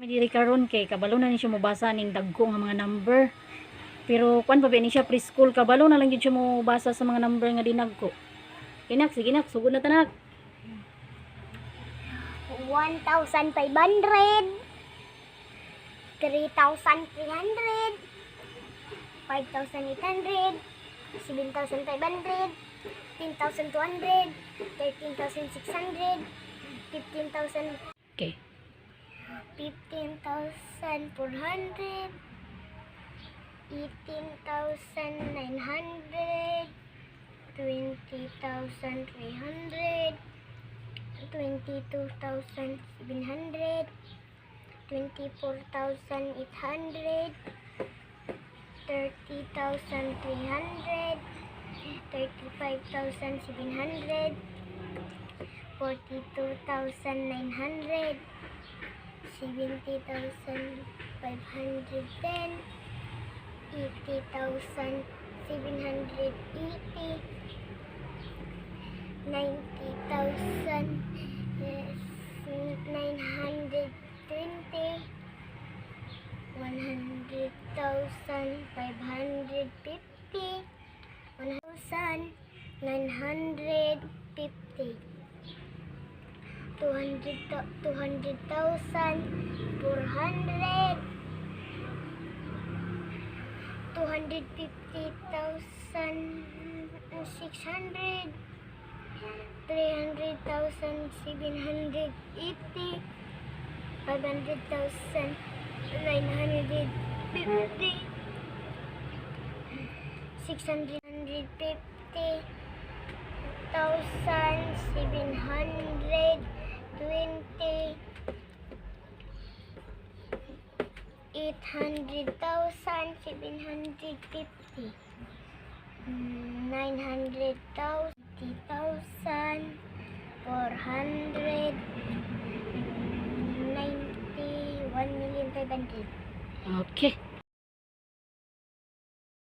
May diri karon kay kabalo na ni siya mobasa ning dagko nga mga number. Pero kuan pa ba ni siya, preschool, kabalo na lang gyud siya mobasa sa mga number nga dinagko. Kinak, sige nak, sugod na ta, nak. 1,500, 3,300, 5,800, 7,500, 10,200, 13,600, 15,000, 15,400, 18,900, 20,300, 22,700, 24,800, 30,300, 35,700, 42,900, 70,510, 80,780, 90,920, 100,550, 1,950, 200,400, 250,600, 300,780, 500,950, 650,720, 800,750, 900,400, 91 million 500. Okay.